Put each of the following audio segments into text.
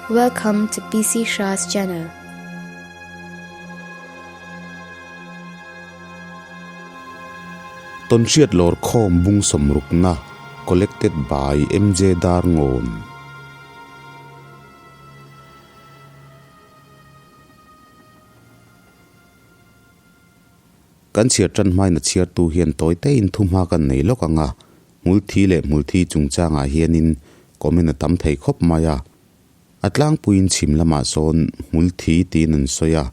Welcome to PC Shah's channel. Tawnhriat Lawrkhawm Bung Sawmrukna Collected by MJ Darngawn. Kan chhiar tan hmain a chhiartu hian tawi tein thu hma kan nei lawk ang a, hmulthi leh hmulthi chungchangah hianin comment a tam thei khawp mai a. A tlangpuiin chhim lamah sawn hmulthi tiin an sawi a,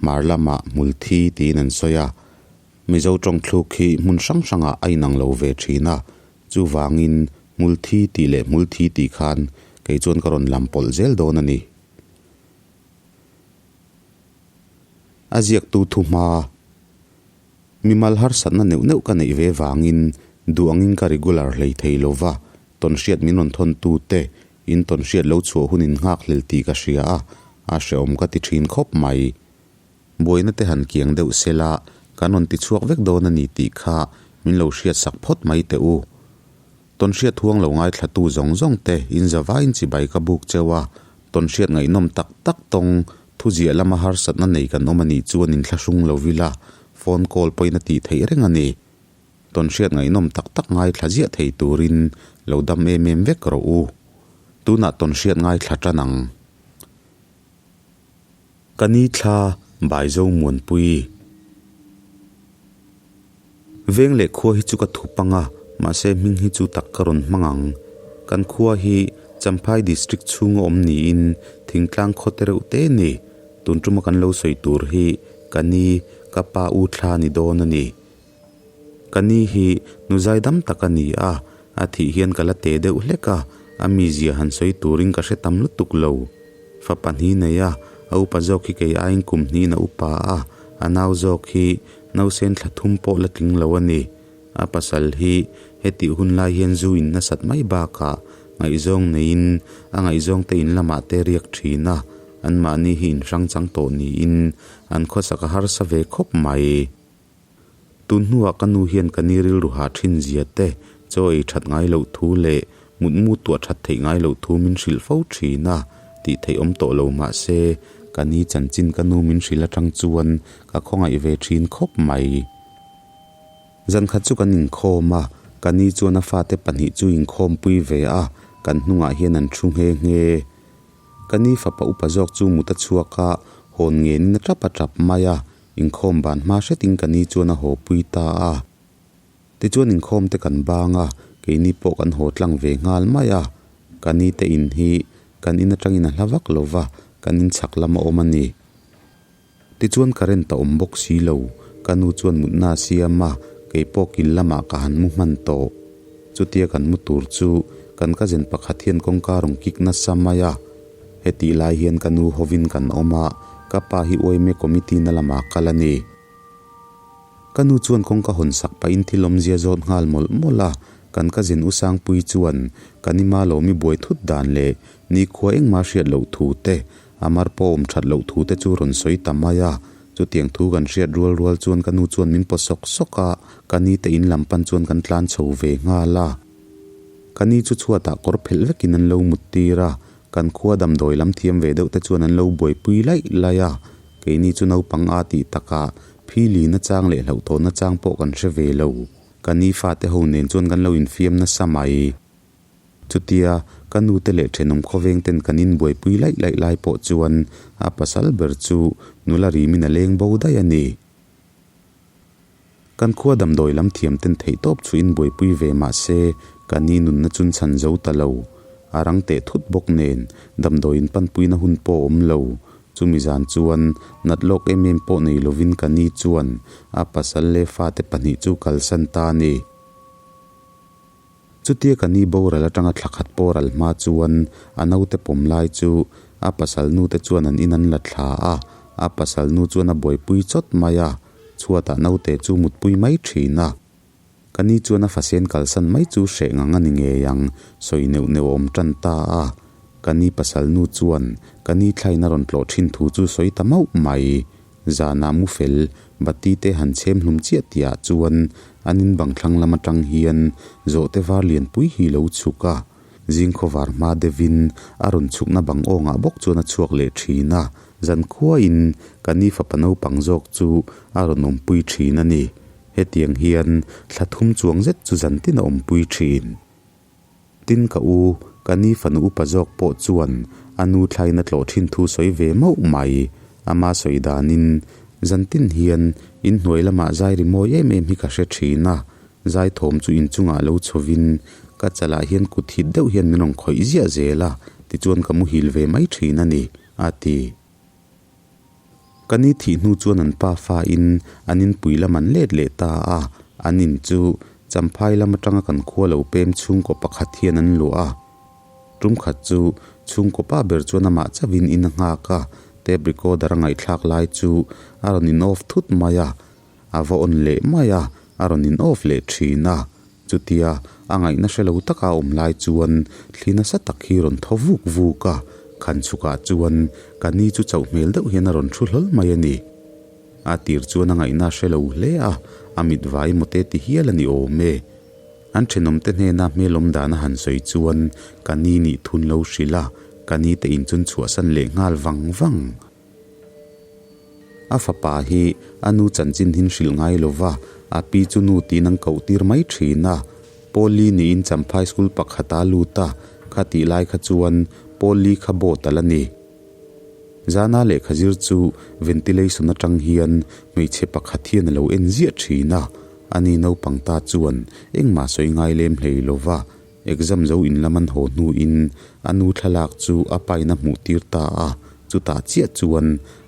hmar lamah hmulthi tiin an sawi a. Mizo tawng thluk hi hmun hrang hrangah a inang lo ve thin a, chuvangin hmulthi tih leh hmulthi tih khan kei chuan ka rawn lam pawlh zel dawn a ni. A ziaktu thuhma, Mimal harsatna neuh neuh ka neih ve vangin duh angin ka regular hlei thei lo va, tawnhriat min rawn thawntu te in tawnhriat lo chhuah hun in nghak hlel tih ka hria a, a hrehawm ka ti thin khawp mai. Buaina te han kiang deuh sela kan rawn ti chhuak vek dawn a ni tih kha min lo hriatsak phawt mai teh u. Tawnhriat huang lo ngaithlatu zawng zawng te in zavaiin chibai ka buk cheu a, tawnhriat ngaihnawm tak tak tawng Thuziah lama harsatna nei kan awm a nih chuan inthlahrung lo ila, phone call pawhin a tih theih reng a ni. Tawnhriat ngaihnawm tak tak ngaithla ziah thei turin lo dam em em vek rawh u. Tunah tawnhriat ngaithla tan ang. Ka ni thla Baizo Muanpui. Veng leh khua hi chu ka thup ang a, mahse hming hi chu tak ka rawn hmang ang. Kan khua hi Champhai District chhunga awm niin thingtlang khaw te reuh te ni. Tun tuma kan lo sawi tur hi ka ni, ka pa u thla ni dawn a ni. Ka ni hi nu zaidam tak a ni a, a thih hian ka la te deuh hlek a, a mizia han sawi turin ka hre tam lutuk lo. Fapa hnih nei a, a upa zawk hi kei aiin kum hnihin a upa a, a nau zawk hi Nausen thla thum pawh la tling lo a ni. A pasal hi hetih hun lai hian zu in nasat mai bakah ngaihzawng neiin a ngaihzawng te in lamah te riak thin a, anmahni hi inhrang chang tawh niin an khawsak a harsa ve khawp mai. Tun hnuah ka nu hian ka ni rilru hah thin zia te, chaw ei that ngai loh thu leh mutmu tuah that theih ngai loh thu min hrilh fo thin a, tih theih awm tawh lo mahse ka ni chanchin ka nu min hrilh atang chuan Ka khawngaih ve thin khawp mai. Zan khat chu kan inkhawm a, ka ni chuan a fate pahnih chu inkhawmpui ve a, kan hnungah hian an thu nghe nghe. Ka ni fapa upa zawk chu mut a chhuak a, hawn ngenin a tap a tap mai a, inkhawm ban hma hretin ka ni chuan a hawpui ta a. Tichuan inkhawm te kan bang a, keini pawh kan haw tlang ve nghal mai a. Ka ni te in hi kan in atangin a hla vak lo va, kan inchhak lam a awm a ni. Tichuan current a awm bawk si lo, ka nu chuan mutna a siam a, kei pawh kil lamah ka han mu hman tawh. Chutia kan mu tur chu kan cousin pakhat hian kawngka rawn kik nasa mai a. Hetih lai hian ka nu hovin kan awm a, ka pa hi uaime committee na lamah kal a ni. Ka nu chuan kawngka hawn sak pahin thil awmzia zawt nghal mawlh mawlh a, kan cousin U Sangpui chuan kan ima lawmi buai thut dan leh nikhua engmah hriat loh thu te A mar pawh awm that loh thu te chu rawn sawi ta mai a, chutiang thu kan hriat rual rual chuan ka nu chuan min paw sawk sawk a, ka ni te in lam pan chuan kan tlan chho ve nghal a. Ka ni chu chhuatah kawr phelh vekin an lo mut tir a, kan khua damdawi lam thiam ve deuh te chuan an lo buaipui laih laih a, keini chu naupang a tih takah phili nachang leh hlauhthawn nachang pawh kan hre ve lo. Ka ni fate ho nen chuan kan lo infiam nasa mai. Chutia ka nute leh thenawm khawveng ten kan inbuaipui laih laih lai pawh chuan a pasal ber chu nula rimin a leng bo daih a ni. Kan khua damdawi lam thiam ten theihtawp chu inbuaipui ve mah se ka ni nunna chun chhan zo ta lo. A rang teh thut bawk nen damdawiin panpuina hun pawh a awm lo. Chumi zan chuan nat lawk em em pawh nei lovin ka ni chuan a pasal leh fate pahnih chu kalsan ta a ni. Chutia ka ni boral atanga thla khat pawral hma chuan a naute pawm lai chu a pasal nu te chuan an in an la thla a, a pasal nu chuan a buaipui chawt mai a, chhuatah naute chu mutpui mai thin a. Ka ni chuan a fasen kalsan mai chu hreh ngang a ni ngei ang, sawi neuh neuh a awm tan ta a. Ka ni pasal nu chuan ka ni thlain a rawn tlawh thin thu chu sawi ta mauh mai. Zanah mu fel, bati te han chhem hlum chiah tihah chuan an in bang thlang lam atang hian zawhte var lianpui hi lo chhuk a. Zing khawvar hma deuhin a rawn chhukna bang awngah bawk chuan a chhuak leh thin a, zankhuain ka ni fapa naupang zawk chu a rawn awmpui thin a ni. Hetiang hian thla thum chuang zet chu zantin a awmpui thin. Tin ka u, ka ni fanu upa zawk pawh chuan a nu thlain a tlawh thin thu sawi ve mauh mai. Ama sawi danin, Zantin hian inhnuai lamah zai ri mawi em em hi ka hre thin a, zai thawm chu inchungah lo chhovin ka chalah hian kut hit deuh hian min rawn khawih ziah zel a, tichuan ka muhil ve mai thin a ni, a ti. Ka ni thih hnu chuan an pa fa in an inpui lam an let leh ta a, an in chu Champhai lam atanga kan khua lo pem chhungkaw pakhat hian an luah a. Tum khat chu chhungkaw pa ber chuan amah chauhin in a nghak a, tape recorder a ngaihthlak lai chu a rawn in off thut mai a, a va on leh mai a, a rawn in off leh thin a. Chutia a ngaihna hre lo taka a awm lai chuan thli nasa tak hi rawn thaw vuk vuk a, khan chhukah chuan ka ni chu chauh hmel deuh hian a rawn thu hlawl mai a ni. A tir chuan a ngaihna a hre lo hle a, a mit vai maw te ti hial a ni awm e. An thenawmte hnena hmel awm dan a han sawi chuan ka ni nih thun lo hrilh a, ka ni te in chun chhuahsan leh nghal vang vang. A fapa hi a nu chanchin hin hrilh ngai lo va, a pi chu nu tiin an koh tir mai thin a. Paul-i niin Champhai School pakhata lut a, kha tih lai kha chuan Paul-i kha boat a la ni. Zana lehkha zir chu ventilation atang hian hmeichhe pakhat hian a lo en ziah thin a, ani naupang ta chuan engmah sawi ngai lem hlei lo va, Exam zo in lam an haw hnuin a nu thlalak chu a pain a hmuh tir ta a, chutah chiah chuan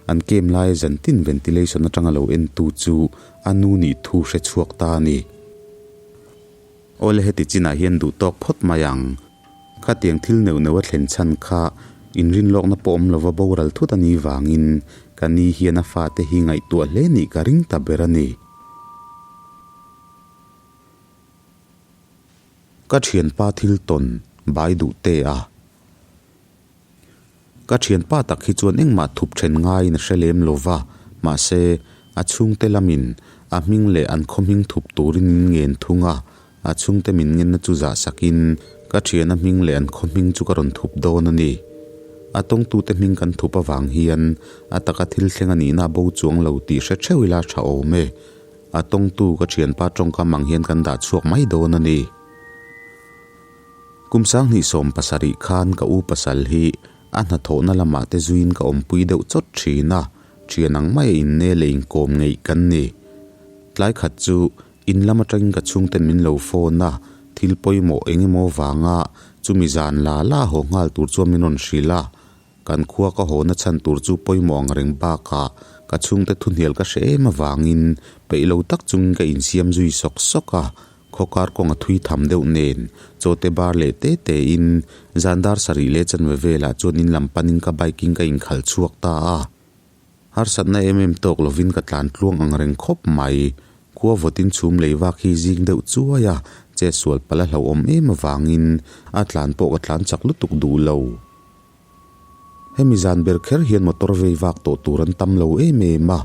an kem laia zantin ventilation atanga lo entu chu a nu nih thu hre chhuak ta a ni. Awle heti chinah hian duh tawk phawt mai ang. Khatiang thil neuh neuh a thlen chhan kha inrinlawkna pawh awm lova boral thut a nih vangin ka ni hian a fate hi ngaihtuah hle nih ka ring ta ber a ni. Ka thianpa thil tawn bai duh te a. Ka thianpa tak hi chuan engmah thup then ngaiin a hre lem lo va, mahse, a chhungte lamin a hming leh an khaw hming thup turin min ngen thung a, a chhungte min ngenna chu zah sakin ka thiana hming leh an khaw hming chu ka rawn thup dawn a ni. A tawngtute hming kan thup avang hian a taka thil thleng a nihna a bo chuang lo tih hre theuh ila tha awm e. A tawngtu ka thianpa tawngkam ang hian kan dah chhuak mai dawn a ni. Kum 2017 khan ka u pasal hi a hnathawhna lamah te zuiin ka awmpui deuh chawt thin a, thian ang maia inne leh inkawm ngeih kan ni. Tlai khat chu in lam atangin ka chhungten min lo phone a, thil pawimawh eng emaw vanga chumi zan la la haw nghal tur chuan min rawn hrilh a, Kan khua ka hawna chhan tur chu pawimawh ang reng bakah ka chhungte thuhnial ka hre em avangin peih lo tak chungin ka insiam zui sawk sawk a, khawkar kawng a thui tham deuh nen chawte bar leh te tein zan dar sarih leh chanve velah chuan in lam panin ka bike in ka inkhalh chhuak ta a. Harsatna em em tawk lovin ka tlan tluang ang reng khawp mai. Khua vawtin chhum lei vak hi zing deuh chuai a, chetsual palh a hlauhawm em avangin a tlan pawh ka tlan chak lutuk duh lo. Hemi zan ber kher hian motor vei vak tawh tur an tam lo em em a,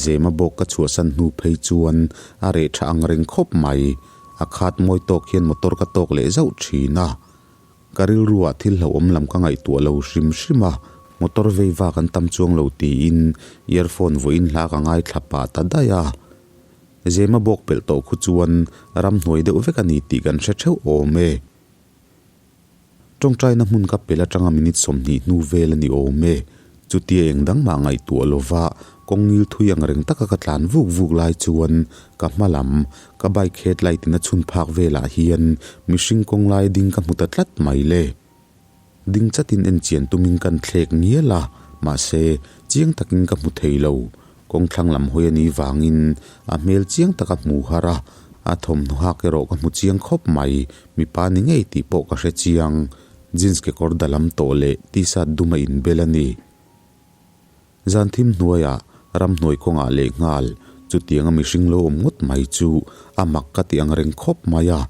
Zema bawk ka chhuahsan hnu phei chuan a reh tha ang reng khawp mai. A khat mawi tawk hian motor ka tawk leh zauh thin a. Ka rilruah thil hlauhawm lam ka ngaihtuah lo hrim hrim a, motor vei vak an tam chuang lo tiin earphone vawiin hla ka ngaithla pah ta daih a. Zema bawk pelh tawh khu chuan ramhnuai deuh vek a ni tih kan hre theuh awm e. Tawngtaina hmun ka pel atanga minute 20 hnu vel a ni awm e. Chutia eng dang mah ngaihtuah lova kawng ngil thui ang reng taka ka tlan vuk vuk lai chuan ka hma lam, ka bike headlight in a chhun phak velah hian mihring kawng lai ding ka hmu ta tlat mai le. Ding chatin en chian tumin kan thlek ngial a, mahse chiang takin ka hmu thei lo. Kawng thlang lam hawi a nih vangin a hmel chiang taka hmu har a, a thawmhnaw hak erawh ka hmu chiang khawp mai, mipa ni ngei tih pawh ka hre chiang. Jeans kekawr da lam tawh leh t-shirt dum a inbel a ni. Zan thim hnuaiah ramhnuai kawngah lehnghal chutianga mihring lo awm ngawt mai chu a mak ka ti ang reng khawp mai a,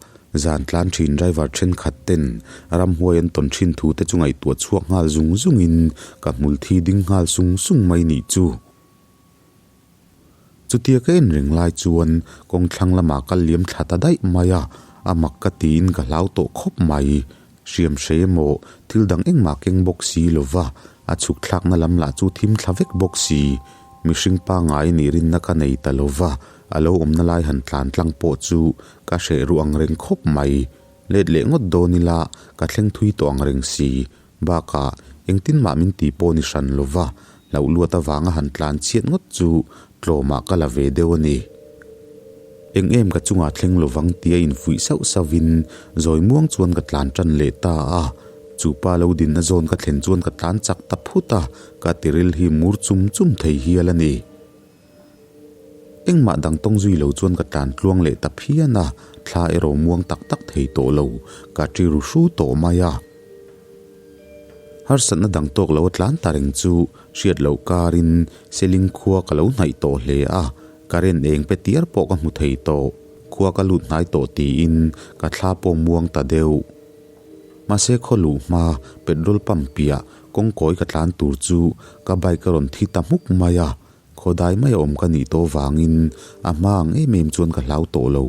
zan tlan thin driver thenkhat ten ramhuai an tawn thin thu te chu ngaihtuah chhuak nghal zung zungin ka hmul thi ding nghal sung sung mai nih chu. Chutia ka en reng lai chuan kawng thlang lamah ka liam thla ta daih mai a, a mak ka tiin ka hlau tawh khawp mai. Hriam hrei emaw thil dang engmah keng bawk si lova, a chhuk thlakna lam lah chu thim thla vek bawk si. Mihring pangngai nih rinna ka nei ta lova, a lo awmna lai han tlan tlang pawh chu ka hreh ruh ang reng khawp mai. Let leh ngawt dawn ila ka thleng thui tawh ang reng si. Bakah engtin mah min ti pawh ni hran lova, hlauh luat avanga han tlan chhiat ngawt chu tlawmah ka la ve deuh a ni. Eng em ka chungah thleng lovang tia infuih sauh sauhin zawi muang chuan ka tlan tan leh ta a. Chu pa lo dinna zawn ka thlen chuan ka tlan chak ta phut a, ka tiril hi mur chum chum thei hial a ni. Engmah dang tawng zui lo chuan ka tlan tluang leh ta phian a, thla erawh muang tak tak thei tawh lo, ka ṭi ru hru tawh mai a. Harsatna dang tawk lo a tlan ta reng chu hriat loh karin Seling khua ka lo hnaih tawh hle a, current eng pe tiar pawh ka hmu thei tawh, khua ka lut hnai tawh tiin ka thla pawh muang ta deuh. Mahse khaw luh hma petrol pump piah kawngkawi ka tlan tur chu ka bike a rawn thi ta hmuk mai a, khawdai mai a awm ka nih tawh vangin a hma ang em em chuan ka hlau tawh lo.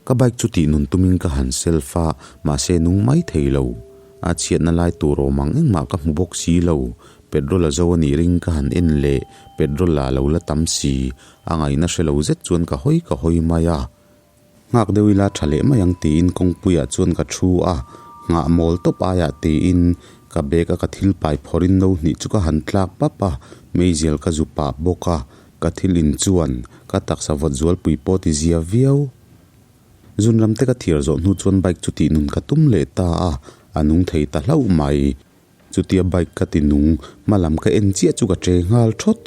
Ka bike chu tih nun tumin ka han self a, mahse nung mai thei lo. A chhiatna lai tur awm ang engmah ka hmu bawk si lo. Petrol a zo a nih ring ka han en leh, petrol lah lo la tam si. A ngaihna hre lo zet chuan ka hawi ka hawi mai a. Nghak deuh ila tha leh mai ang tiin kawngpuiah chuan ka thu a, nghah mawl tawp aiah tiin ka bag a ka thil pai phawrhin no hnih chu ka han tlak pap a, meizial ka zu pah bawk a. Ka thil in chuan ka taksa vawt zualpui pawh ti zia viau. Zun ram te ka thiar zawh hnu chuan bike chu tih nun ka tum leh ta a, a nung thei ta hlauh mai. Chutia bike ka ti nung hma lam ka en chiah chu ka che nghal thawt.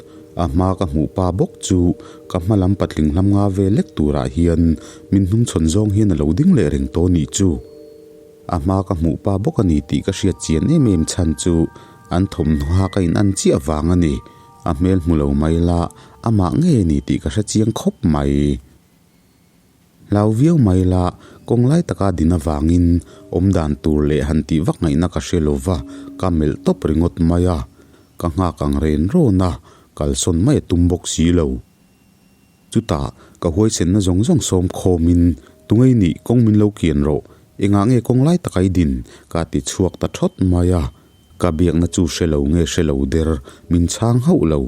A hma ka hmuh pa bawk chu ka hma lam patling hlam nga ve lek turah hian min hnungchhawn zawng hian a lo ding leh reng tawh nih chu. A hma ka hmuh pa bawk a ni tih ka hriat chian em em chhan chu an thawmhnaw ha ka in an chiah vang a ni. A hmel hmu lo mai la, amah ngei a ni tih ka hre chiang khawp mai. Hlau viau mai la, kawng lai taka din avangin awm dan tur leh han tih vak ngaihna ka hre lo va, ka melh tawp ringawt mai a. Ka nghak ang ren rawn a, kalsawn mai a tum bawk si lo. Chutah, ka huaisenna zawng zawng sawm khawmin, Tungei nih, kawng min lo kian rawh. Engah nge kawng lai taka i din? ka ti chhuak ta thawt mai a. Ka biakna chu hre lo nge hre lo der, min chhang hauh lo.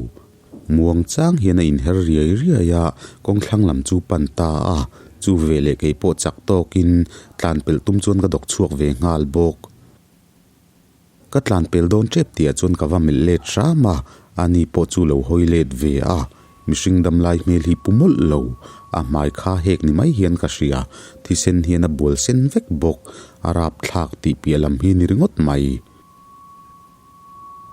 Muang chang hian a inher riai riai a, kawng thlang lam chu pan ta a. Chu veleh kei pawh chak tawkin tlan pelh tum chuan ka dawk chhuak ve nghal bawk. Ka tlan pel dawn tep tihah chuan ka va melh let hram a, ani pawh chu lo hawi let ve a. Mihring dam lai hmel hi pu mawlh lo, a hmai kha hek ni mai hian ka hria, thisen hian a bual sen vek bawk, a rap thlak tih piah lam hi ni ringawt mai.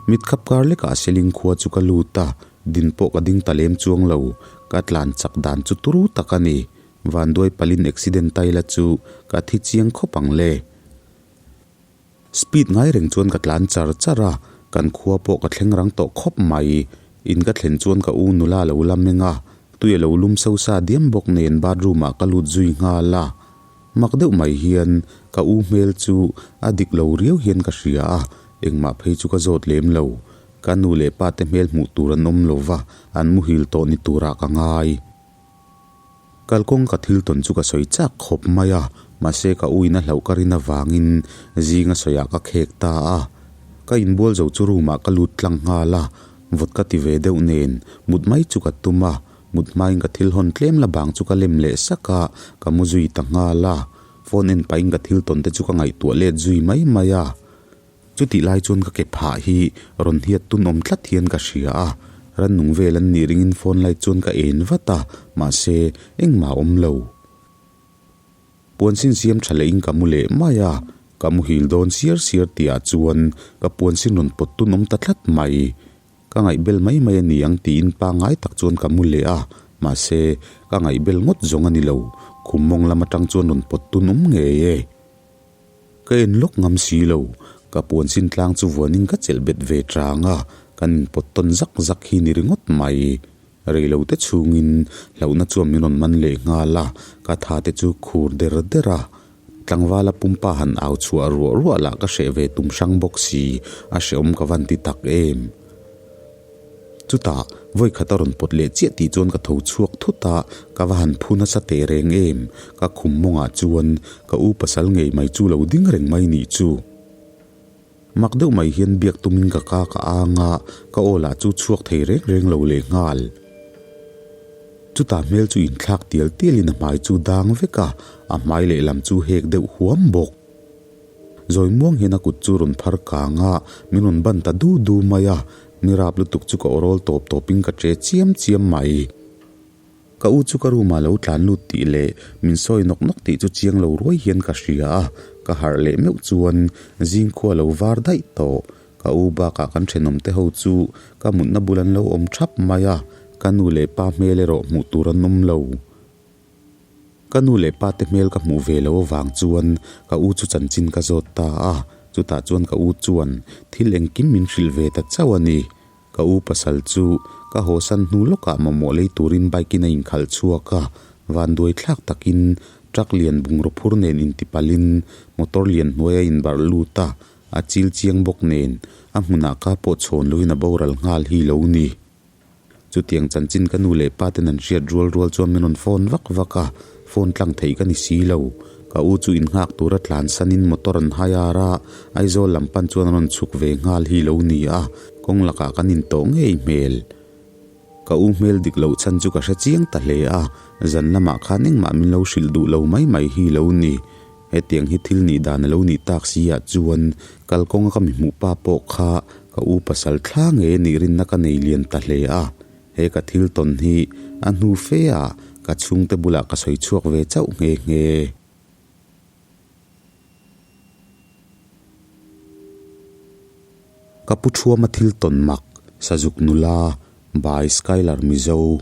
Mit khap kar lekah Seling khua chu ka lut a, din pawh ka ding ta lem chuang lo, ka tlan chak dan chu turu tak a ni, vanduai palin accident taila chu ka thi chiang khawp ang le. Speed ngai reng chuan ka tlan char char a, kan khua pawh ka thleng rang tawh khawp mai. In ka thlen chuan ka u nula lo la meng a, tui a lo lum so sa diam bawk nen bathroom ah ka lut zui nghal a. Mak deuh mai hian ka u hmel chu a dik lo riau hian ka hria a, engmah phei chu ka zawt lem lo. Ka nu leh pa te hmel hmuh tur an awm lo va, an muhil tawh ni turah ka ngai. Kalkawng ka thil tawn chu ka sawi chak khawp mai a, mahse ka uina hlauh ka rin avangin zinga sawiah ka khek ta a. Ka inbual zo chu room ah ka lut tlang nghal a, vawt ka ti ve deuh nen mut mai chu ka tum a, mut hmain ka thil hawn tlem la bang chu ka lem leh sak a, ka mu zui ta nghal a. Phone en pahin ka thil tawn te chu ka ngaihtuah let zui mai mai a. Chutih lai chuan ka ke phah hi rawn hiat tun awm tlat hian ka hria a, rannung vel an nih ringin phone light chuan ka en vat a, mahse engmah a awm lo. Puan sin siam tha lehin ka mu leh mai a, ka muhil dawn siar siar tihah chuan ka puan sin rawn pawt tun awm ta tlat mai. Ka ngaihbel mai mai a ni ang tiin pangngai tak chuan ka mu leh a, mahse ka ngaihbel ngawt zawng a ni lo, khum mawng lam atang chuan rawn pawt tun awm ngei e. Ka en lawk ngam si lo, ka puan sin tlang chu vuanin ka chelh bet ve chang a, kan inpawt tawn zak zak hi ni ringawt mai. Reilo te chhungin hlauhna chuan min rawn man leh nghal a, ka tha te chu khur der der a. Tlangvala pumpa han au chhuah ruah ruah lah ka hreh ve tum hrang bawk si, a hrehawm ka van ti tak em. Chutah, vawi khat a rawn pawt leh chiah tih chuan ka tho chhuak thut a, ka va han phu nasa teh reng em? Ka khum mawngah chuan ka u pasal ngei mai chu lo ding reng mai nih chu. Mak deuh mai hian biak tumin ka ka ka ang a, ka aw lah chu chhuak thei reng reng lo leh nghal. Chutah hmel chu inthlak tial tialin a hmai chu dang vek a, a hmai lehlam chu hek deuh huam bawk. Zawi muang hian a kut chu rawn phar kang a, min rawn ban ta du du mai a, mi rap lutuk chu ka awrawl tawp tawpin ka che chiam chiam mai. Ka u chu ka room ah lo tlan lut tih leh min sawi nawk nawk tih chu chiang lo ruai hian ka hria a, ka harh leh meuh chuan zing khua lo var daih tawh. Ka u bakah kan thenawm te ho chu ka mutna bul an lo awm thap mai a, ka nu leh pa hmel erawh hmuh tur an awm lo. Ka nu leh pa te hmel ka hmuh ve lo avang chuan ka u chu chanchin ka zawt ta a, chutah chuan ka u chuan thil engkim min hrilh ve ta chauh a ni. Ka u pasal chu ka hawsan hnu lawkah mamawh lei turin bike in a inkhalh chhuak a, vanduai thlak takin truck lian bungraw phur nen intipalhin motor lian hnuai a inbarh lut a, a chil chiang bawk nen a hmunah ka pawh chhawn loin a boral nghal hi lo ni. Chutiang chanchin ka nu leh pa ten an hriat rual rual chuan min rawn phone vak vak a, phone tlang theih ka ni si lo. Ka u chu innghak tura tlan sanin motor an hai ar a, Aizawl lam pan chuan an rawn chhuk ve nghal hi lo ni a, kawng lakah kan intawh ngei hmel. Ka u hmel dik loh chhan chu ka hre chiang ta hle a, zan lamah khan engmah min lo hrilh duh lo mai mai hi lo ni. Hetiang hi thil nih dan a lo nih tak si ah chuan kalkawnga ka mi hmuh pa pawh kha ka u pasal thla ngei a nih rinna ka nei lian ta hle a. He ka thil tawn hi a hnu fe ah ka chhungte bulah ka sawi chhuak ve chauh nghe nghe. Ka pu thuama thil tawn mak, Sazuk nula, by Skylar Mizo.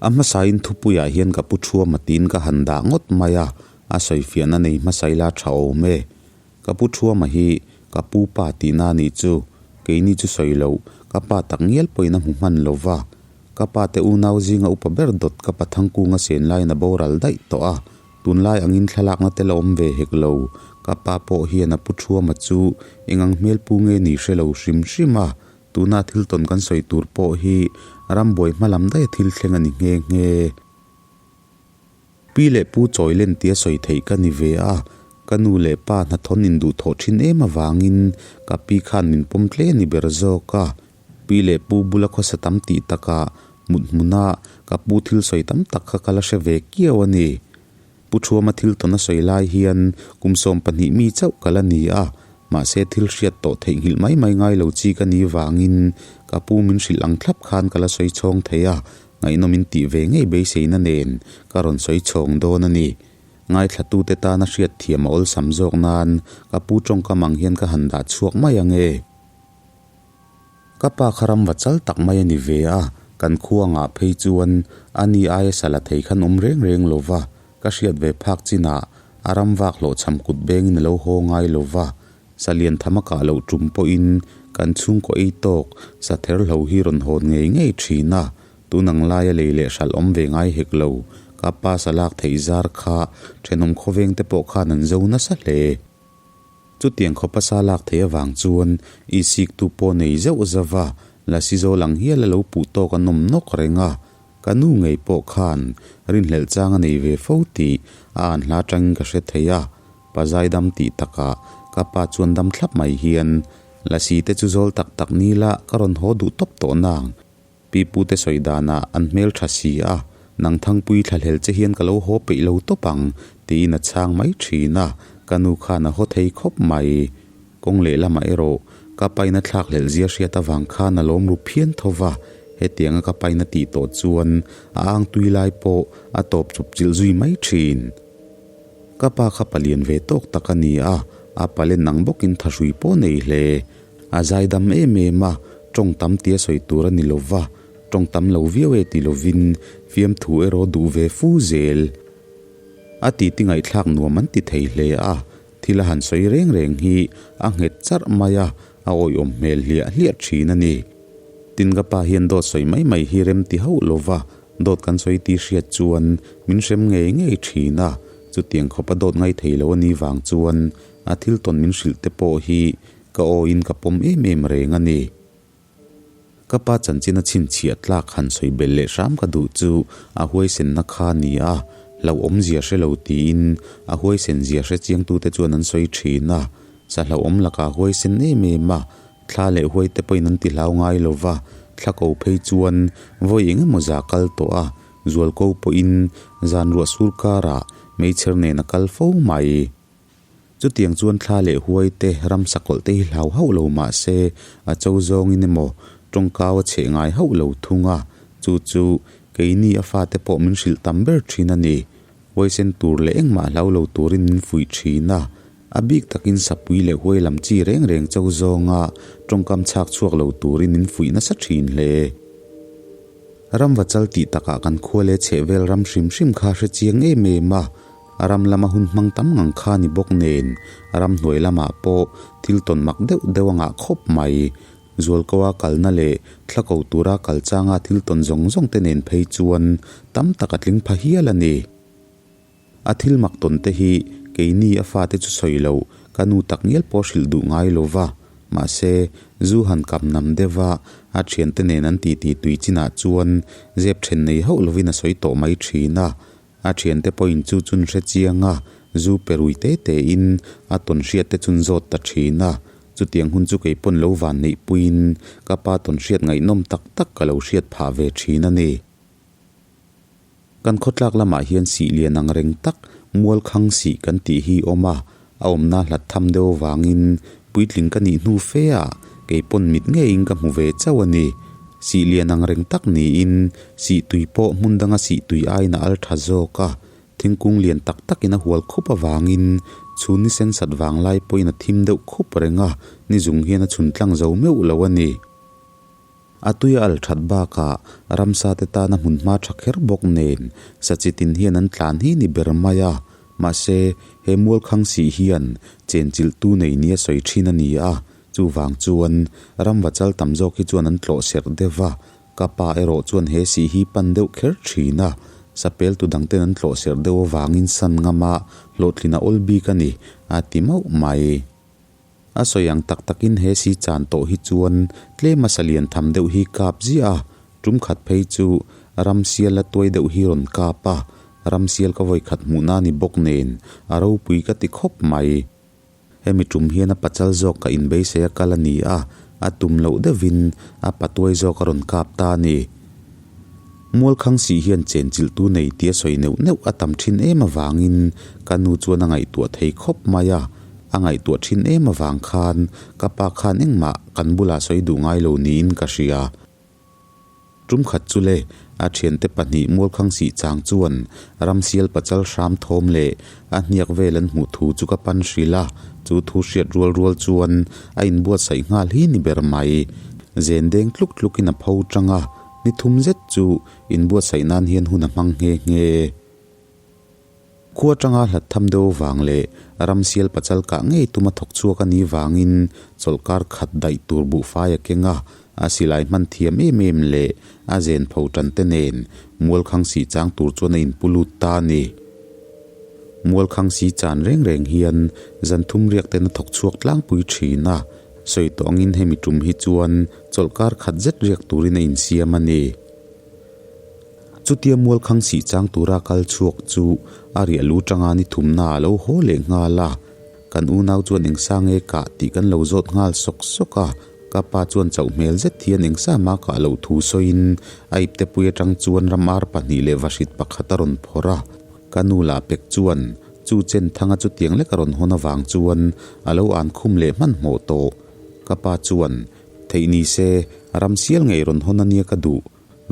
A hmasain thupuiah hian ka pu thuama tiin ka han dah ngawt mai a, a sawifiahna nei hmasa ila tha awm e. Ka pu thuama hi ka pu pa tihna a nih chu, keini chu sawi loh, ka pa tak ngial pawhin a hmu hman lo va. Ka pa te unau zinga upa ber dawt ka pa Thangkunga sen laiin a boral daih tawh a, tunlai angin thlalakna te la awm ve hek lo. Ka pa pawh hian a pu thuama chu eng ang hmel pu nge ni hre lo hrim hrim a, Tuna thil tawn kan sawi tur pawh hi rambuai hma lam daih a thil thleng a ni nghe nghe. Pi leh pu chawi len tia sawi theih ka ni ve a, ka nu leh pa hnathawn induhthawh thin em avangin ka pi khan min pawm tle a ni ber zawk a. Pi leh pu bula khawsa tam tih takah mut hmuna ka pu thil sawi tam tak kha ka la hre ve kiau a ni. Pu Thuama thil tawn a sawi lai hian kum 12 mi chauh ka la ni a, mahse thil hriat tawh theihnghilh mai mai ngai lo chi ka ni vangin ka pu min hrilh ang thlap khan ka la sawi chhawng thei a, ngaihnawm in tih ve ngei beiseina nen ka rawn sawi chhawng dawn a ni. Ngaithlatute tana hriat thiam a awlsam zawk nan ka pu tawngkam ang hian ka han dah chhuak mai ang e. Ka pa kha ram va chal tak mai a ni ve a, kan khuangah phei chuan a ni aia sala thei khan awm reng reng lo va, ka hriat ve phak chinah a ram vak hlawhchham kut bengin a lo haw ngai lo va, sa lian tham a kah loh tum pawhin kan chhungkaw ei tawk sa ther hlo hi rawn hawn ngei ngei thin a, tun ang laia lei leh hralh awm ve ngai hek lo, ka pa sa lak theih zar kha thenawm khawveng te pawh khan an zo nasa hle. Chutiang khawpa sa lak theih avang chuan i siktu pawh nei zeuh zauh va, Lasi zawl ang hial a lo puh tawk a nawm nawk reng a. Ka nu ngei pawh khan rinhlelh chang a nei ve fo tih a an hla atangin ka hre thei a. Pa zaidam tih takah ka pa chuan dam thlap mai hian, Lasi te chu zawl tak tak ni la ka rawn haw duh tawp tawh nang. Pi pute sawi danah an hmel tha si a, nang Thangpui thlahlel che hian ka lo haw peih lo tawp ang, tiin a chhang mai thin a, ka nu khan a haw thei khawp mai. Kawng lehlamah erawh ka paina thlak hlelh zia hriat avang khan a lawm ru phian tho va, hetianga ka paina tih tawh chuan a ang tui lai pawh a tawp chawp chilh zui mai thin. Ka pa kha palian ve tawk tak a ni a, a palen ang bawkin thahrui pawh nei hle. A zaidam em em a, tawng tam tia sawi tur a ni lo va, tawng tam lo viau e ti lovin fiamthu erawh duh ve fu zel. A titi ngaihthlak nuam an ti thei hle a, thil a han sawi reng reng hi a nghet charh mai a, a awihawm hmel hliah hliah thin a ni. Tin ka pa hian dawt sawi mai mai hi rem ti hauh lo va, dawt kan sawi tih hriat chuan min hrem ngei ngei thin a, chutiang khawpa dawt ngai thei lo a nih vang chuan a thil tawn min hrilh te pawh hi Ka awin ka pawm em em reng a ni. Ka pa chanchin a chhinchhiah tlak han sawi belh leh hram ka duh chu a huaisenna kha a ni a, hlauhawmzia hre lo tiin a huaisenzia hre chiangtute chuan an sawi thin a. Sa hlauhawm lakah a huaisen em em a, thla leh huai te pawhin an ti hlau ngai lo va, thla ko phei chuan vawi eng emaw za kal tawh a, zualko pawhin zan ruah sur karah meichher nen a kal fo mai. Chutiang chuan thla leh huai te, ramsa kawlh te hi hlau hauh lo mah se, a cho zawngin emaw tawngkau a chheh ngai hauh lo thung a, chu chu keini a fate pawh min hrilh tam ber thin a ni. Huaisen tur leh engmah hlau lo turin min fuih thin a, a bik takin sapui leh huai lam chi reng reng cho zawnga tawngkam chhak chhuak lo turin min fuih nasa thin hle. Ramva chal tih takah kan khua leh chhehvel ram hrim hrim kha hre chiang em em a, A ram lama hun hmang tam ngang kha ni bawk nen, a ram hnuai lamah pawh thil tawn mak deuh deuh a ngah khawp mai. Zualkoa kalna leh thla ko tura kal changa thil tawn zawng zawng te nen phei chuan tam tak a tling pha hial a ni. A thil mak tawn te hi keini a fate chu sawi loh ka nu tak ngial pawh hrilh duh ngai lo va, mahse zu han kap nam deuh a, a thiante nen an titi tui chinah chuan zep then nei hauh lovin a sawi tawh mai thin a. A thiante pawhin chu chun hre chiang a, zu pe rui te tein a tawn hriat te chun zawt ta thin a. Chutiang hun chu kei pawn lo van neih puiin ka pa tawn hriat ngaihnawm tak tak ka lo hriat phah ve thin a ni. Kan khawtlak lamah hian sih lian ang reng tak Mualkhang sih kan tih hi awm a, a awmna hlat tham deuh avangin puitling ka nih hnu fe ah kei pawn mit ngeiin ka hmu ve chauh a ni. Sih lian ang reng tak niin sih tui pawh hmun danga sih tui aiin a al tha zawk a, thingkung lian tak takin a hual khup avangin chhun ni sen sat vang lai pawhin a thim deuh khup reng a, ni zung hian a chhun tlang zo meuh lo a ni. A tui a al that bakah ramsa te tana hmun hma tha kher bawk nen sachi tin hian an tlan hi ni ber mai a, mahse he mualkhang sih hian chenchilh tu nei nia sawi thin a ni a, chuvang chuan ramva chal tam zawk hi chuan an tlawh serh deuh va, ka pa erawh chuan he sih hi pan deuh kher thin a, sapel tu dang ten an tlawh serh deuh avangin san ngama hlawhtlin a awl bik a ni a ti mauh mai. A sawi ang tak takin he si chan tawh hi chuan tlem a salian tham deuh hi kap ziah a, tum khat phei chu ramsial la tuai deuh hi rawn kap a, ramsial ka vawi khat hmuhna ni bawk nen a ropui ka ti khawp mai. Hemi tum hian a pachal zawk ka inbeisei a kal a ni a, a tum loh deuhin a patuai zawk a rawn kap ta a ni. Mualkhang sih hian chenchilhtu nei tia sawi neuh neuh a tam thin em avangin ka nu chuan a ngaihtuah thei khawp mai a, A ngaihtuah thin em avang khan ka pa khan engmah kan bulah sawi duh ngai lo niin ka hria. Tum khat chu le, a thiante pahnih Mualkhang sih chang chuan Ramsial pachal hram thawm leh a hniak vel an hmuh thu chu ka pan hrilh a, chu thu hriat rual rual chuan a inbuatsaih nghal hi ni ber mai. Zen deng tluk tlukin a pho tang a, ni thum zet chu inbuatsaih nan hian hun a hmang nghe nghe. Khua atanga hlat tham deuh vang leh ramsial pachal kah ngei tuma thawk chhuak a nih vangin chawlhkar khat daih tur buhfai a keng a, a silai hman thiam em em leh a zen pho tan te nen Mualkhang sih chang tur chuan a inpu lut ta a ni. Mualkhang si chan reng reng hian zan thum riak ten a thawk chhuak tlangpui thin a, sawi tawh angin hemi tum hi chuan chawlhkar khat zet riak turin a insiam a ni. Chutia Mualkhang sih chang tura kal chhuak chu a riah lu tanga ni thumna a lo haw leh nghal a, kan unau chuan engsa nge kah tih kan lo zawt nghal sawk sawk a, ka pa chuan chauh hmel zet hian engsa mah kah loh thu sawiin a iptepui atang chuan ram ar pahnih leh vahrit pakhat a rawn phawrh a, ka nu lah pek chuan chu chen thanga chutiang lek a rawn hawn avang chuan a lo an khum leh hmanhmawh tawh. Ka pa chuan, Theih ni se, ram sial ngei rawn hawn ania ka duh.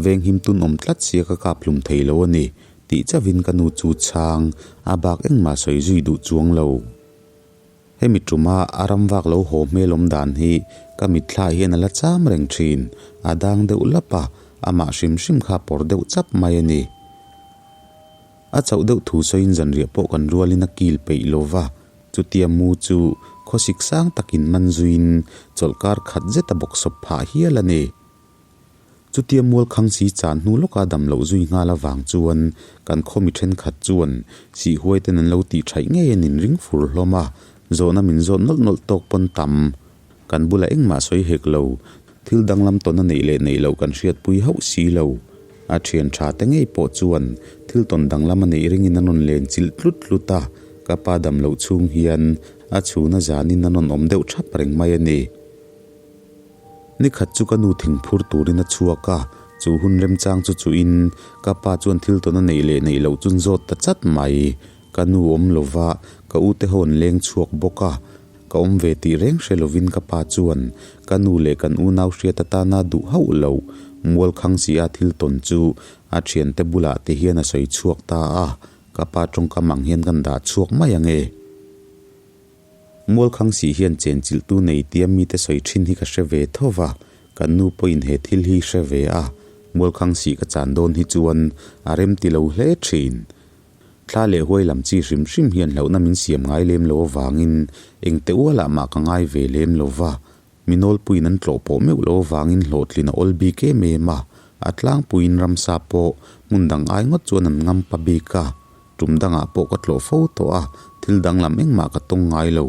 Venghim tun awm tlat sia ka kap hlum thei lo a ni, tih chauhin ka nu chu chhang a bak engmah sawi zui duh chuang lo. Hemi tuma a ram vak lo haw hmel awm dan hi ka mitthla hian a la cham reng thin, a dang deuh lap a, amah hrim hrim kha pawr deuh chap mai a ni. A chauh deuh thu sawiin zanriah pawh kan rualin a kil peih lo va, chutia mu chu khawsik sang takin man zuiin chawlhkar khat zet a bawksawp phah hial a ni. Chutia Mualkhang si chan hnu lawka dam loh zui nghal avang chuan kan khaw mi thenkhat chuan sihhuai ten an lo tih thaih ngei an inring fur hlawm a, zawhna min zawt nawlh nawlh tawk pawn tam. Kan bulah engmah sawi hek lo. Thil danglam tawn a neih leh neih loh kan hriatpui hauh si lo. A thian tha te ngei pawh chuan thil tawn danglam a neih ringin an rawn len chilh tlut tlut a, ka pa dam loh chhung hian a chhuna zanin an rawn awm deuh thap reng mai a ni. Ni khat chu ka nu thingphur turin a chhuak a, chu hun remchang chu chuhin ka pa chuan thil tawn a neih leh neih loh chun zawt ta chat mai. Ka nu awm lova, ka u te ho an leng chhuak bawk a, ka awm ve tih reng hre lovin ka pa chuan ka nu leh kan unau hriat atana duh hauh loh mualkhang si a thil tawn chu a thiante bulah te hian a sawi chhuak ta a, ka pa tawngkam ang hian kan dah chhuak mai ang e. Mualkhang si hian chenchilhtu nei tia mite sawi thin hi ka hre ve tho va, kan nu pawhin he thil hi hre ve a, mualkhang si ka chan dawn hi chuan a remti lo hle thin. Thla leh huai lam chi hrim hrim hian hlauhna min siam ngai lem lo avangin eng teh ualah mah ka ngai ve lem lo va, mi nawlpuiin an tlawh pawh meuh lo avangin hlawhtlin a awl bik em em a, a tlangpuiin ramsa pawh hmun dang ai ngawt chuan an ngam pa bik a, tum dangah pawh ka tlawh fo tawh a, thil danglam engmah ka tawng ngai lo,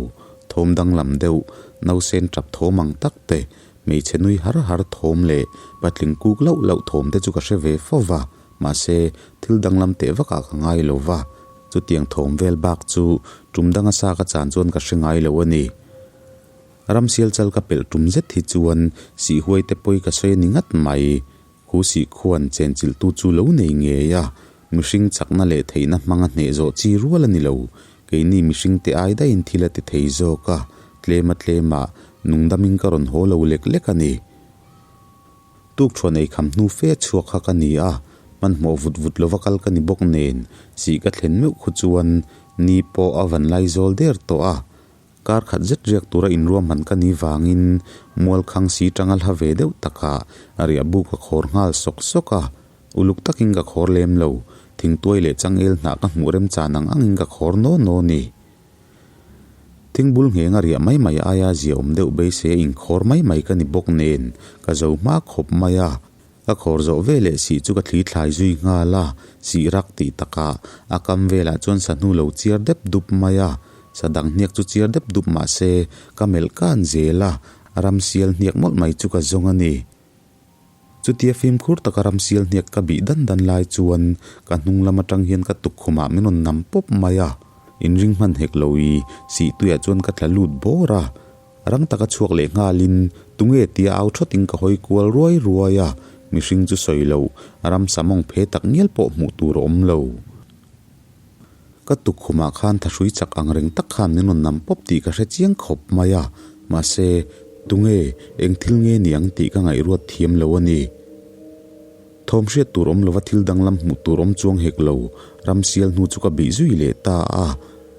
thawm danglam deuh, nausen tap thawm ang tak te, hmeichhe nui har har thawm leh patling kuk lauh lauh thawm te chu ka hre ve fo va. Mahse, thil danglam teh vakah ka ngai lo va, chutiang thawm vel bak chu tum danga sa ka chan chuan ka hre ngai lo a ni. Ramsial chal ka pelh tum zet hi chuan sihhuai te pawi ka sawi a ni ngat mai. Khu sihkhuan chenchilhtu chu lo nei ngei a, mihring chakna leh theihna hmanga hneh zawh chi rual a ni lo. Keini mihring te ai daihin thil a ti thei zawk a, tlema tlemah nungdamin ka rawn haw lo lek lek a ni. Tukṭhuan ei kham hnu fe chhuak kha ka ni a, hmanhmawh vut vut lova kal ka ni bawk nen, sih ka thlen meuh khu chuan ni pawh a van lai zawl der tawh a. Kar khat zet riak tura inruahman ka ni vangin mualkhang si tanga hla ve deuh takah riahbu ka khawr nghal sawk sawk a, uluk takin ka khawr lem lo, thingtuai leh changel hnah ka hmuh remchan ang angin ka khawr naw naw ni. Thingbul ngheng a riah mai mai aia ziaawm deuh beisei a inkhawr mai mai ka ni bawk nen ka zo hma khawp mai a, ka khawr zawh ve leh sih chu ka thli thlai zui nghal a, sih rak tih takah a kam velah chuan sahnu lo chiar dep dup mai a, sa dang hniak chu chiar dep dup mah se ka melh kan zel a, ramsial hniak mawlh mai chu ka zawng a ni. Chutia fimkhur taka ramsial hniak ka bih dan dan lai chuan ka hnung lam atang hian ka tukkhumah min rawn nam pawp mai a, inring hman hek lo i sihtuiah chuan ka tla lut bawr a. Rang taka chhuak leh nghalin tunge tia au thawtin ka hawi kual ruai ruai a, mihring chu sawi loh ramsa mawng phe tak ngial pawh hmuh tur a awm lo. Ka tukkhumah khan thahrui chak ang reng tak khan min rawn nam pawp tih ka hre chiang khawp mai a, mahse, tunge, eng thil nge ni ang tih ka ngaihruat thiam lo a ni. Thawm hriat tur awm lova thil danglam hmuh tur awm chuang hek lo, ramsial hnu chu ka bih zui leh ta a,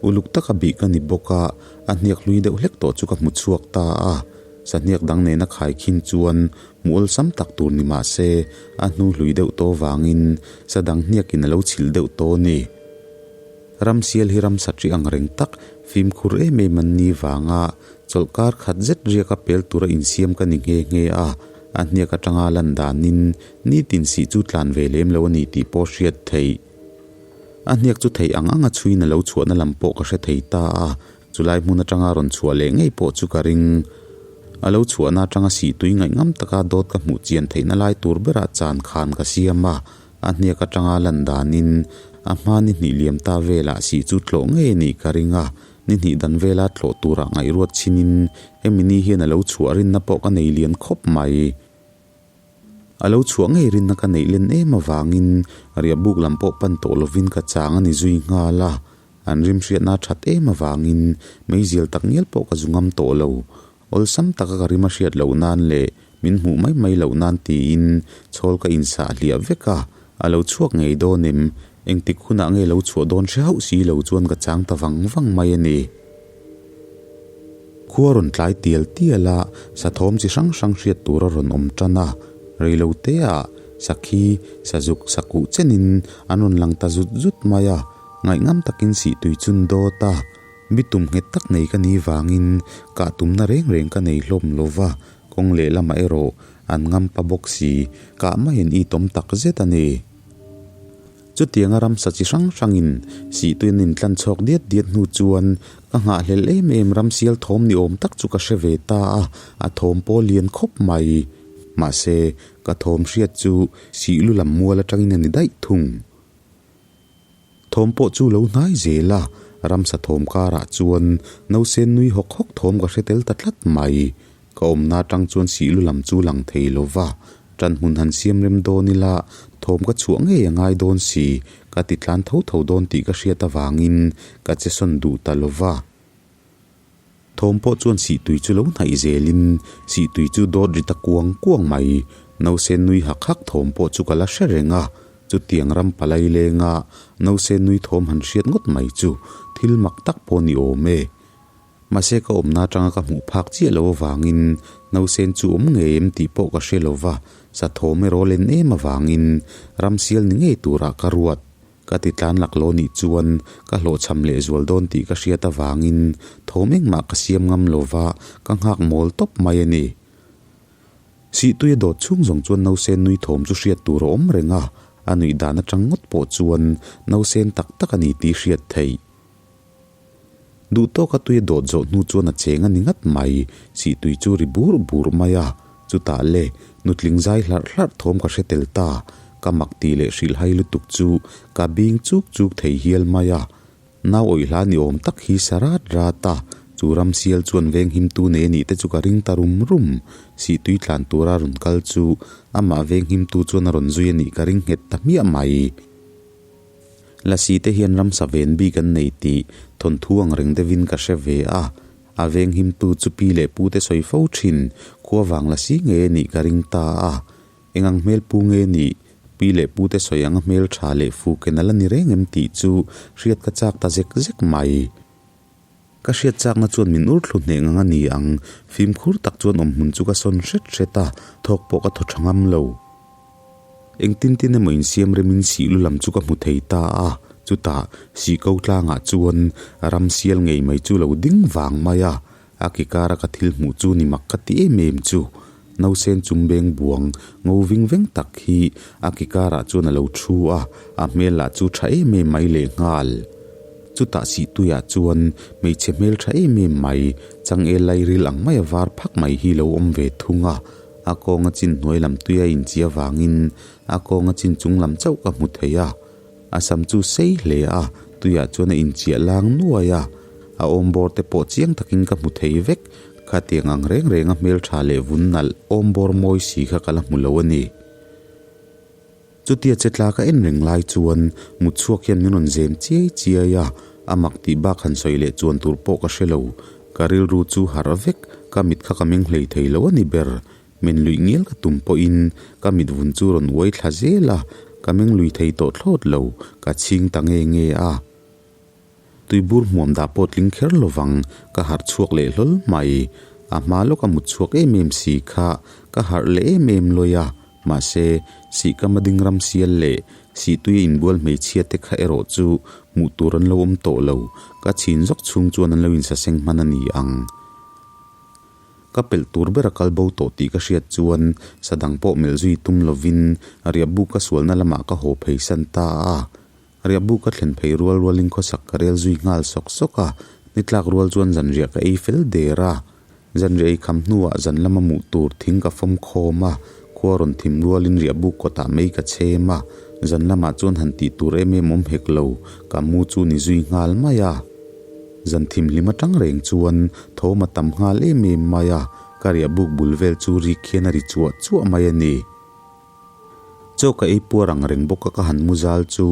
uluk taka bih ka ni bawk a, a hniak hlui deuh hlek tawh chu ka hmu chhuak ta a, sahniak dang nena khaikhin chuan Hmuh awlsam tak tur ni mah se, a hnu hlui deuh tawh vangin sa dang hniakin a lo chhilh deuh tawh a ni. Ramsial hi ramsa ṭi ang reng tak, fimkhur em em an ni vanga chawlhkar khat zet riaka pel tura insiam ka ni nghe nghe a, a hniak aṭanga lan danin nitin sih chu tlan ve lem lo a ni tih pawh hriat theih. A hniak chu theih ang anga chhuiin a lo chhuahna lam pawh ka hre thei ta a, Chulai hmun atanga rawn chhuah leh ngei pawh chu ka ring. A lo chhuahna atanga sihtui ngaihngam taka dawt ka hmuh chian theihna lai tur berah chan khan ka siam a, a hniak atanga lan danin a hma ni hnih liam ta velah sih chu tlawh ngei a nih ka ring a, ni hnih dan vela tlawh turah ngaihruat chinin hemi ni hian a lo chhuah rinna pawh ka nei lian khawp mai. A lo chhuah ngei rinna ka neih len em avangin riahbuk lam pawh pan tawh lovin ka chang a ni zui nghal a, an rim hriatna a that em avangin meizial tak ngial pawh ka zu ngam tawh lo. Awlsam taka ka rim a hriat loh nan leh min hmuh mai mai loh nan tiin chhawl ka insah hliah vek a, a lo chhuak ngei dawn em? Engtik hunah nge lo chhuah dawn hre hauh si lo chuan ka chang ta vang vang mai a ni. Khua rawn tlai tial tial a, sathawm chi hrang hrang hriat tur a rawn awm tan a, reilo te ah sakhi, sazuk, sakuh chenin an rawn lang ta zut zut mai a, ngaihngham takin sihtui chun dawt a, bitum nghet tak nei ka ni vangin kah tumna reng reng ka nei hlawm lo va, kawng lehlamah erawh an ngam pa bawk si, kah maiin i tawm tak zet a ni. Chutianga ramsa chi hrang hrangin sihtuin an intlan chhawk diat diat hnu chuan ka nghahhlelh em em ramsial thawm ni awm tak chu ka hre ve ta a, a thawm pawh lian khawp mai. Mahse, ka thawm hriat chu sihlu lam mual atangin a ni daih thung. Thawm pawh chu lo hnai zel a, ramsa thawm karah chuan nausen nui hawk hawk thawm ka hre tel ta tlat mai. Ka awmna atang chuan sihlu lam chu lang thei lo va, ṭan hmun han siam rem dawn ila thawm ka chhuah ngei a ngai dawn si, ka ti tlan tho tho dawn tih ka hriat avangin ka che sawn duh ta lo va. Thawm pawh chuan sihtui chu lo hnaih zelin sihtui chu dawt ri ta kuang kuang mai. Nausen nui hak hak thawm pawh chu ka la hre reng a, chutiang ram palai lenga nausen nui thawm han hriat ngawt mai chu thil mak tak pawh ni awm e. Mahse ka awmna atanga ka hmuh phak chiah lo avangin nausen chu awm ngei em tih pawh ka hre lo va, sa thawm erawh len em avangin ramsial ni ngei turah ka ruat. Ka ti tlan laklawh nih chuan ka hlawhchham leh zual dawn tih ka hriat avangin thawm engmah ka siam ngam lo va, ka nghak mawl tawp mai a ni. Sihtui a dawt chhung zawng chuan nausen nui thawm chu hriat tur a awm reng a, a nuih dan atang ngawt pawh chuan nausen tak tak a ni tih hriat theih. Duh tawka tui a dawt zawh hnu chuan a cheng a ni ngat mai, sihtui chu ri bur bur mai a, chutah le nutling zai hlarh hlarh thawm ka hre tel ta, ka mak tih leh hrilhhai lutuk chu ka bing chuk chuk thei hial mai a, nau awih hla ni awm tak hi sa rat rat a, chu ramsial chuan venghimtu nei a nih te chu ka ring ta rum rum, sihtui tlan tura rawn kal chu amah venghimtu chuan a rawn zui a nih ka ring nghet ta hmiah mai. Lasi te hian ramsa ven bik an nei tih thawnthu ang reng deuhin ka hre ve a, a venghimtu chu pi leh pu te sawi fo thin, khua vang lasi nge nih ka ring ta a, eng ang hmel pu nge nih, pi leh pu te sawi anga hmel tha leh fu ken a la ni reng em tih chu hriat ka chak ta zek zek mai. Ka hriat chakna chuan min ur thlu hneh ngang a ni ang, fimkhur tak chuan awmhmun chu ka sawn hret hret a, thawk pawh ka thaw tha ngam lo. Engtin tin emaw insiam remin sihlu lam chu ka hmu thei ta a, chutah sihko tlangah chuan ram sial ngei mai chu lo ding vang mai a, a ki kara ka thil hmuh chu ni mak ka ti em em chu. Nausen chung beng buang ngo ving veng tak hi a ki karah chuan a lo thu a, a hmel lah chu tha em em mai lehnghal. Chutah Sihtuiah chuan hmeichhe hmel tha em em mai, changel lairil ang maia var phak mai hi lo awm ve thung a. A kawnga chin hnuai lam tui a inchi avangin a kawnga chin chung lam chauh ka hmu thei a. A sam chu sei hle a, tuiah chuan a inchiah lang nuai a. A awmbawr te pawh chiang takin ka hmu thei vek. Khatiang ang reng renga hmeltha leh vun nalh awmbawr mawi si kha ka la hmu lo a ni. Chutia che tla ka en reng lai chuan mutchhuak hian min rawn zem chiai chiai a, a mak tih bak han sawi leh chuan tur pawh ka hre lo. Ka rilru chu harh vek, ka mit kha ka meng hlei thei lo a ni ber. Men luih ngial ka tum pawhin ka mit vun chu rawn uai thla zel a, ka meng lui thei tawh thlawt lo, ka chhing ta nge nge a. Tuibur hmuam dah pawh tling kher lovang, ka harh chhuak leh hlawl mai. A hma lawka mut chhuak em em si kha ka harh leh em em lawi a, mahse, sihkama ding ram sial leh sihtuia inbual hmeichhia te kha erawh chu hmuh tur an lo awm tawh lo, ka chhin zawk chhung chuan an lo insaseng hman a ni ang. Ka pelh tur ber a kal bo tawh tih ka hriat chuan sadang pawh melh zui tum lovin riahbu ka sualna lamah ka haw pheisan ta a. Riahbu ka thlen phei rual rualin khawsak ka rel zui nghal sawk sawk a, ni tlak rual chuan zanriah ka ei fel der a. Zanriah ei kham hnuah zan lama muh tur thing ka fawm khawm a, khua rawn thim rualin riahbu kawtah mei ka chhem a, zan lamah chuan han tih tur em em awm hek lo, ka mu chu ni zui nghal mai a. Zan thim hlim atang reng chuan thawm a tam nghal em em mai a, ka riahbuk bul vel chu rik hian a ri chuah chuah mai a ni. Chaw ka ei puar ang reng bawk a ka han mu zal chu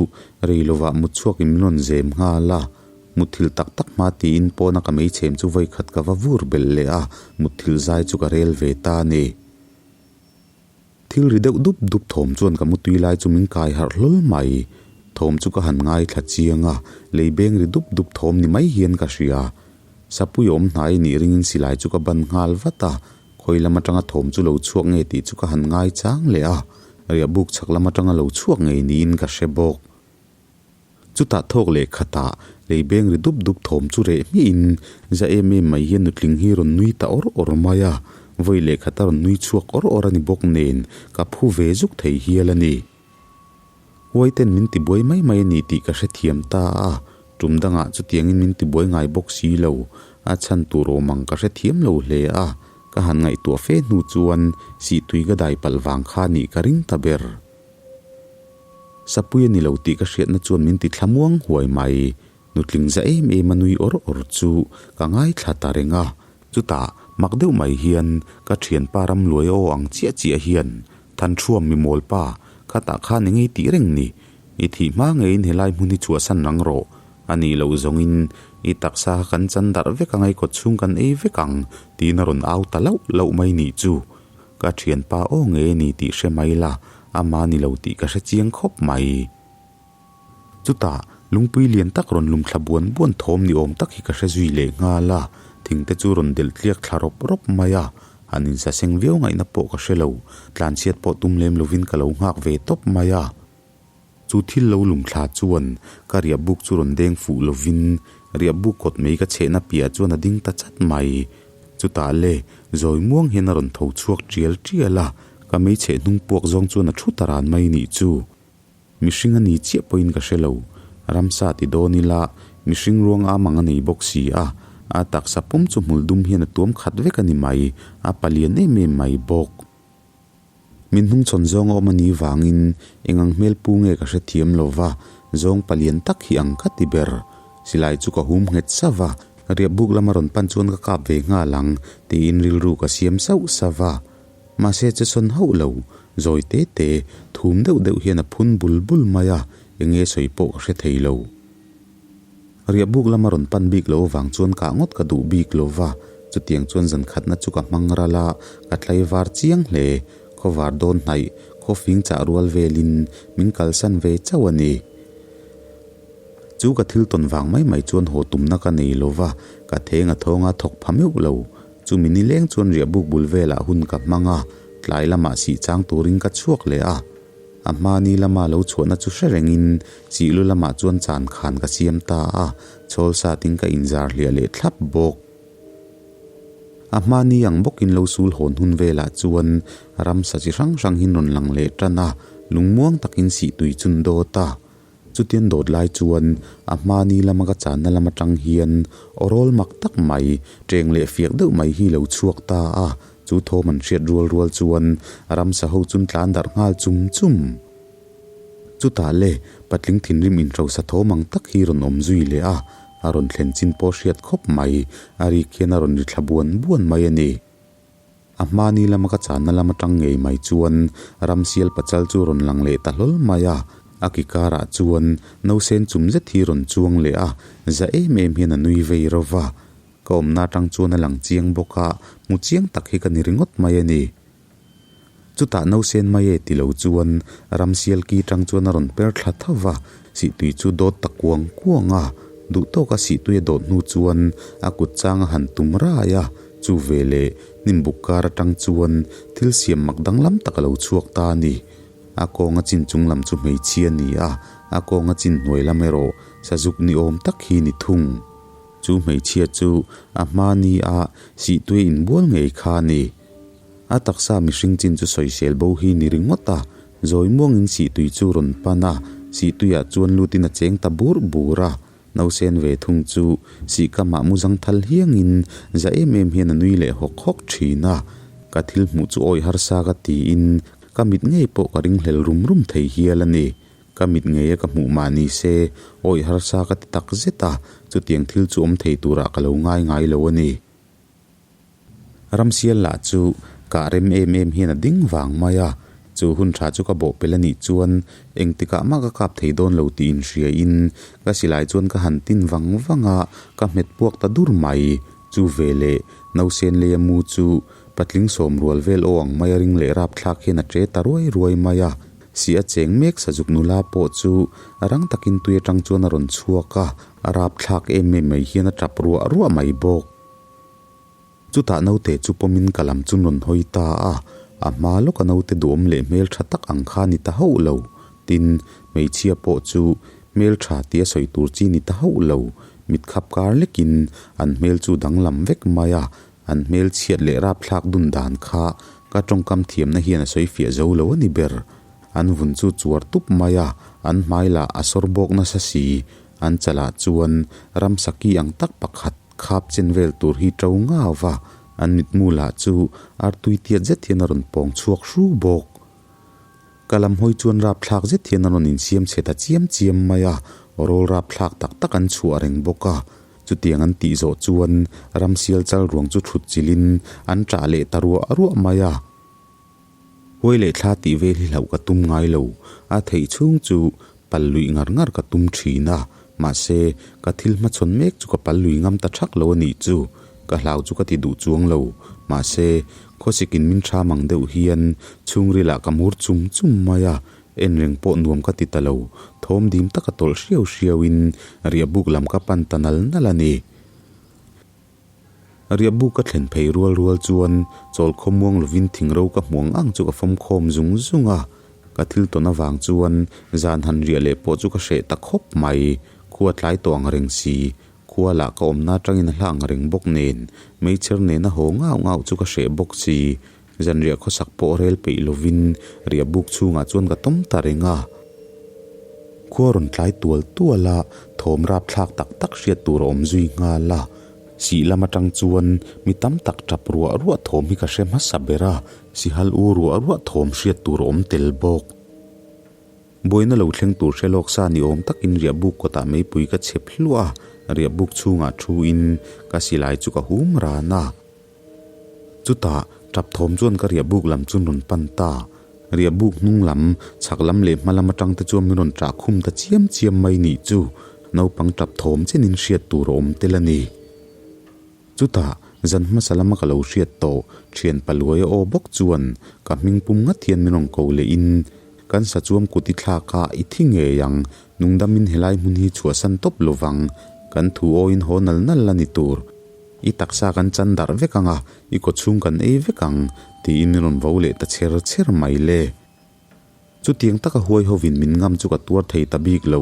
rei lovah mut chhuak in min rawn zem nghal a, mutthilh tak tak hma tiin pawna ka meichhem chu vawi khat ka va vur belh leh a, mutthilh zai chu ka rel ve ta a ni. Thil ri deuh dup dup thawm chuan ka mutui lai chu min kai harh hlawl mai. Thawm chu ka han ngaithla chiang a, lei beng ri dup dup thawm ni mai hian ka hria. Sapui awm hnai nih ringin silai chu ka ban nghal vat a, Khawi lam atanga thawm chu lo chhuak nge tih chu ka han ngai chang leh a, riahbuk chhak lam atanga lo chhuak ngei niin ka hre bawk. Chutah thawk leh khatah lei beng ri dup dup thawm chu reh hmiahin za em em mai hian nutling hi rawn nui ta awr awr mai a, vawi leh khata rawn nui chhuak awr awr a ni bawk nen ka phu ve zuk thei hial a ni. Huaiten min tibuai mai mai a ni tih ka hrethiam ta a, tum dangah chutiangin min tibuai ngai bawk si lo, a chhan tur awm ang ka hrethiam lo hle a. Ka han ngaihtuah fe hnu chuan sihtui ka dai palh vang kha nih ka ring ta ber. Sapui a ni lo tih ka hriatna chuan min ti thlamuang huai mai. Nutling za em em a nui awr awr chu ka ngaithla ta reng a. Chutah mak deuh mai hian ka thianpa ramluai aw ang chiah chiah hian Thanṭhuam mi mawlpa, khatah khan eng ei tih reng ni? I thih hma ngeiin helai hmun hi chhuahsan rang rawh. A nih loh zawngin i taksa kha kan chan darh vek ang a, i kawt chhung kan ei vek ang, tiin a rawn au ta lauh lauh mai nih chu. Ka thianpa aw ngei a ni tih hre mai la, ama ni lo tih ka hre chiang khawp mai. Chutah lungpui lian tak rawn lum thla buan buan thawm ni awm tak hi ka hre zui leh nghal a, thing te chu rawn delh tliak thla rawp rawp mai a, han insaseng viau ngaihna pawh ka hre lo, tlanchhiat pawh tum lem lovin ka lo nghak ve tawp mai a. Chu thil lo lum thla chuan ka riah buk chu rawn deng fuh lovin riah buk kawt mai ka chhehna piah chuan a ding ta chat mai. Chutah le zawi muang hian a rawn tho chhuak tial tial a, ka meichheh hnung puak zawng chuan a thu ta ran mai nih chu. Mihring a ni chiah pawhin ka hre lo. Ramsa ti dawn ila mihring ruang am ang a nei bawk si a, a taksa pum chu hmul dum hian a tuam khat vek a ni mai, a palian em em mai bawk. Min hnungchhawn zawng a awm a nih vangin eng ang hmel pu nge ka hrethiam lo va, zawng palian tak hi ang ka ti ber. Silai chu ka hum nghet sauh va, riah buk lama rawn pan chuan ka kap ve nghal ang tiin rilru ka siam sauh sauh va. Mahse che sawn hauh lo, zawi te te, thum deuh deuh hian a phun bul bul mai a, eng nge sawi pawh ka hre thei lo. Riah buk lama rawn pan bik lo avang chuan kah ngawt ka duh bik lo va, chutiang chuan zan khatna chu ka hmang ral a, ka tlaivar chiang hle. Khawvar dawn hnaih, khawfing chah rual velin min kalsan ve chauh a ni. Chu ka thil tawn vang mai mai chuan haw tumna ka nei lo va, ka theng a thawnga thawk pha meuh lo. Chumi nileng chuan riah buk bul velah hun ka hmang a, tlai lamah sih chang turin ka chhuak leh a. A hmani lama lo chhuahna chu hre rengin sihlu lamah chuan chan khan ka siam ta a, chhawl satin ka inzar hliah leh thlap bawk. A hmani ang bawkin lo sul hawn hun velah chuan ramsa chi hrang hrang hi rawn lang leh tan a, lungmuang takin sih tui chun dawt a. Chutiang dawt lai chuan a hmani lama ka channa lam atang hian aw rawl mak tak mai, teng leh fiak deuh mai hi lo chhuak ta a, Chu thawm an hriat rual rual chuan ramsa ho chun tlan darh nghal chum chum. Chutah le, patling thinrim inhrosa thawm ang tak hi rawn awm zui leh a, a rawn thlen chin pawh hriat khawp mai, a rik hian a rawn ri thla buan buan mai a ni. A hmani lama ka channa lam atang ngei mai chuan ramsial pachal chu rawn lang leh ta hlawl mai a, a ki karah chuan nausen chum zet hi rawn chuang leh a, za em em hian a nui vei ro va. Ka awmna atang chuan a lang chiang bawk a, hmu chiang tak hi ka ni ringawt mai a ni. Chutah nausen mai e ti lo chuan ramsial ki tang chuan a rawn per thla tho va, sihtui chu dawt ta kuang kuang a, duh tawka sihtui a dawt hnu chuan a kut chang a han tum rai a, chu veleh hnimbuk kar atang chuan thil siam mak danglam tak a lo chhuak ta a ni. A kawnga chin chung lam chu hmeichhia a ni a, a kawnga chin hnuai lam erawh sazuk ni awm tak hi ni thung. Chu hmeichhia chu a hma ni a sihtui inbual ngei kha a ni. A taksa mihring chin chu sawisel bo hi ni ringawt a, zawi muangin sihtui chu rawn pan a, sihtuiah chuan lutin a cheng ta bur bur a. Nausen ve thung chu sihkamah mu zangthal hiangin za em em hian a nui leh hawk hawk thin a. Ka thil hmuh chu awih harsa ka tiin ka mit ngei pawh ka ringhlel rum rum thei hial a ni. Ka mit ngei a ka hmuh mah ni se, awih harsa ka ti tak zet a, chutiang thil chu awm thei turah ka lo ngai ngai lo a ni. Ramsial lah chu kah rem em em hian a ding vang mai a, chu hun tha chu ka bawh pel a nih chuan engtikah mah ka kap thei dawn lo tih inhriain ka silai chuan ka han tin vang vang a, ka hmet puak ta dur mai. Chu veleh nausen leia mu chu patling sawm rual vel aw ang mai a ring leh rapthlak hian a ṭe ta ruai ruai mai a. Si a cheng mek sazuk nula pawh chu rang takin tui atang chuan a rawn chhuak a, a rapthlak em em mai hian a tap ruah ruah mai bawk. Chutah naute chu pawmin ka lam chu rawn hawi ta a, a hma lawka naute duhawm leh hmeltha tak ang kha ni ta hauh lo. Tin, hmeichhia pawh chu hmeltha tia sawi tur chi ni ta hauh lo. Mit khap kar lekin an hmel chu danglam vek mai a, An hmelchhiat leh rapthlak dun dan kha ka tawngkam thiamna hian a sawi fiah zo lo a ni ber. An vun chu chuar tup mai a, an hmai lah a sawr bawk nasa si. An chalah chuan ramsa ki ang tak pakhat khap chen vel tur hi to ngau va. An mitmu lah chu artui tiat zet hian a rawn pawng chhuak hru bawk. Ka lam hawi chuan rapthlak zet hian a rawn insiam chhe ta chiam chiam mai a, rawl rapthlak tak tak an chhuah reng bawk a. Chutiang an tih zawh chuan ramsial chal ruang chu thut chilhin an ṭah leh ta ruah ruah mai a. Huai leh thla tih vel hi hlauh ka tum ngai lo, a theih chhung chu pal luih ngar ngar ka tum thin a, mahse ka thil hmachhawn mek chu ka pal lui ngam ta thak lo a nih chu, ka hlau chu ka ti duh chuang lo, mahse khawsikin min tha mang deuh hian chhungrilah ka mur chum chum mai a, en reng pawh nuam ka ti ta lo, thawm dim taka tawlh hriau hriauin riahbuk lam ka pan ta nal nal a ni. Riahbuk ka thlen phei rual rual chuan chawl khawmuang lovin thingro ka hmuang ang chu ka fawm khawm zung zung a, ka thil tawn avang chuan zan han riah leh pawh chu ka hreh ta khawp mai. Khua tlai tawh ang reng si, khua lah ka awmna atangin a hla ang reng bawk nen, meichher nena haw ngau ngau chu ka hreh bawk si. Zanriah khawsak pawh rel peih lovin riahbuk chhungah chuan ka tawm ta reng a. Khua rawn tlai tual tual a, thawm rapthlak tak tak hriat tur a awm zui nghal a. Sih lam atang chuan mi tam tak tap ruah ruah thawm hi ka hre hmasa ber a, sihal u ruah ruah thawm hriat tur a awm tel bawk. Buaina lo thleng tur hre lawk sa ni awm takin riahbuk kawtah meipui ka chhep hluah a, riahbuk chhungah thu in ka silai chu ka hum ran a. Chutah, tap thawm chuan ka riahbuk lam chu rawn pan ta. Riahbuk hnung lam, chhak lam leh hma lam atang te chuan min rawn ṭah khum ta chiam chiam mai nih chu. Naupang tap thawm chenin hriat tur a awm tel a ni. Chutah, zan hmasa lama ka lo hriat tawh, thian paluaia aw bawk chuan ka hming pum ngat hian min rawn ko lehin, Kan sachuam kut i thlak a, i thi ngei ang. Nungdamin helai hmun hi chhuahsan tawp lovang. Kan thu awiin haw nal nal a ni tur. I taksa kan chan darh vek ang a, i kawchhung kan ei vek ang, tiin min rawn vo leh ta chher chher mai le. Chutiang taka huai hovin min ngam chu ka tuar thei ta bik lo,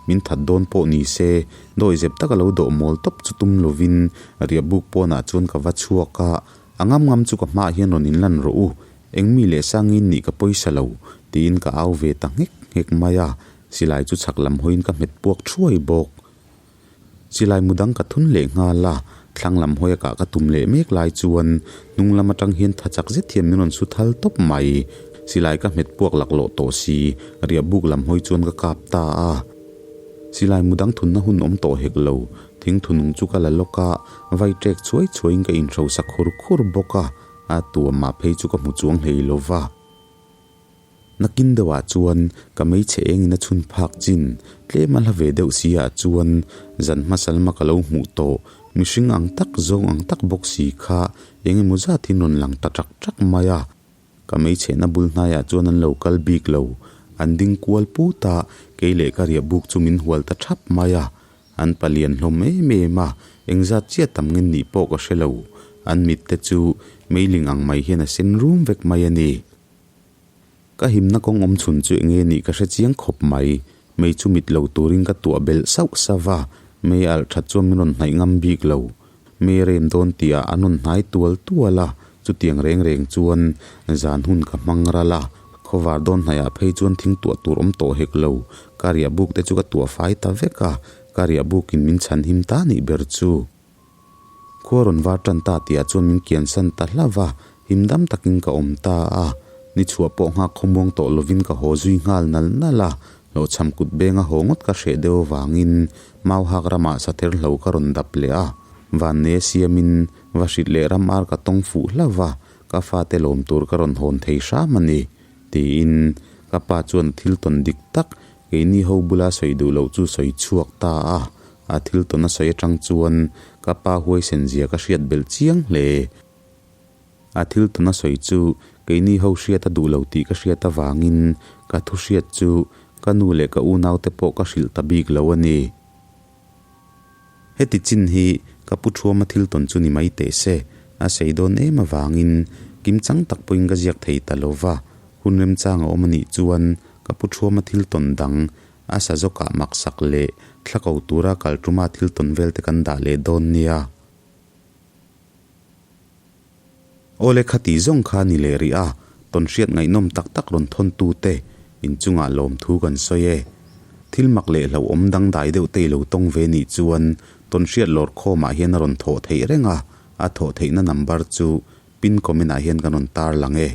min that dawn pawh ni se, dawihzep taka lo dawh mawl tawp chu tum lovin riahbuk pawnah chuan ka va chhuak a, a ngam ngam chu ka hmaah hian rawn inlan rawh u, engmi leh sangin nih ka pawisa lo, tiin ka au ve ta nghek nghek mai a, silai chu chhak lam hawiin ka hmet puak thuai bawk. Silai mu dang ka thun leh nghal a, thlang lam hawi a kah ka tum leh mek lai chuan hnung lam atang hian tha chak zet hian min rawn su thal tawp mai. Silai ka hmet puak laklawh tawh si, riahbuk lam hawi chuan ka kap ta a. Silai mu dang thunna hun awm tawh hek lo, thing thunung chu ka la lawk a, vai ṭek chhuai chhuaiin ka inhrosa khur khur bawk a, a tuamah phei chu ka hmu chuang hlei lo va. Nakin deuhah chuan ka hmeichhe engin a chhun phak chin tlem a hla ve deuh si ah chuan zan hmasa lama ka lo hmuh tawh mihring ang tak zawng ang tak bawk si kha eng emaw zat hi rawn lang ta ṭak ṭak mai a. Ka hmeichhehna bul hnaiah chuan an lo kal bik lo. An ding kual put a, kei leh ka riah buk chu min hual ta ṭhap mai a. An palian hlawm em em a, engzat chiah tam nge nih pawh ka hre lo. An mit te chu meiling ang mai hian a sen rum vek mai a ni. Ka himna kawng awm chhun chu enge nih ka hre chiang khawp mai. Mei chu mit lo turin ka tuah belh sauh sauh va, mei alh that chuan min rawn hnaih ngam bik lo. Mei rem dawn tihah an rawn hnai tual tual a, chutiang reng reng chuan zan hun ka hmang ral a. Khawvar dawn hnaihah phei chuan thing tuah tur awm tawh hek lo. Ka riah buk te chu ka tuah fai ta vek a, ka riah bukin min chhan him ta nih ber chu. Khua rawn var tan ta tihah chuan min kiansan ta hlauh va, him dam takin ka awm ta a. Ni chhuah pawh nghak khawmuang tawh lovin ka haw zui nghal nal nal a, hlawhchham kut benga haw ngawt ka hreh deuh avangin Mauhak ramah sather hlo ka rawn dap leh a. Vanne siamin va hrilh leh ram ar ka tawng fuh hlauh va, ka fate lawm tur ka rawn hawn thei hram a ni, tiin ka pa chuan thil tawn dik tak keini ho bula sawi duh loh chu sawi chhuak ta a. A thil tawn a sawi atang chuan ka pa huaisen zia ka hriat belh chiang hle. A thil tawn a sawi chu keini ho hriat a duh lo tih ka hriat avangin ka thu hriat chu ka nu leh ka unaute pawh ka hrilh ta bik lo a ni. Heti chin hi ka pu thuama thil tawn chu ni mai teh se, a sei dawn em avangin kimchang tak pawhin ka ziak thei ta lo va, hun remchang a awm a nih chuan ka pu thuama thil tawn dang A sa zawkah maksak leh thla ko tura kal tuma thil tawn vel te kan dah leh dawn nia. Awle khati zawng kha ni leh rih a, tawn hriat ngaihnawm tak tak rawn thawn tu te inchungah lawmthu kan sawi e. Thil mak leh hlauhawm dangdai deuh te i lo tawng ve nih chuan tawn hriat lawr khawmah hian a rawn thawh theih reng a. A thawh theihna number chu pin comment ah hian kan rawn tar lang e.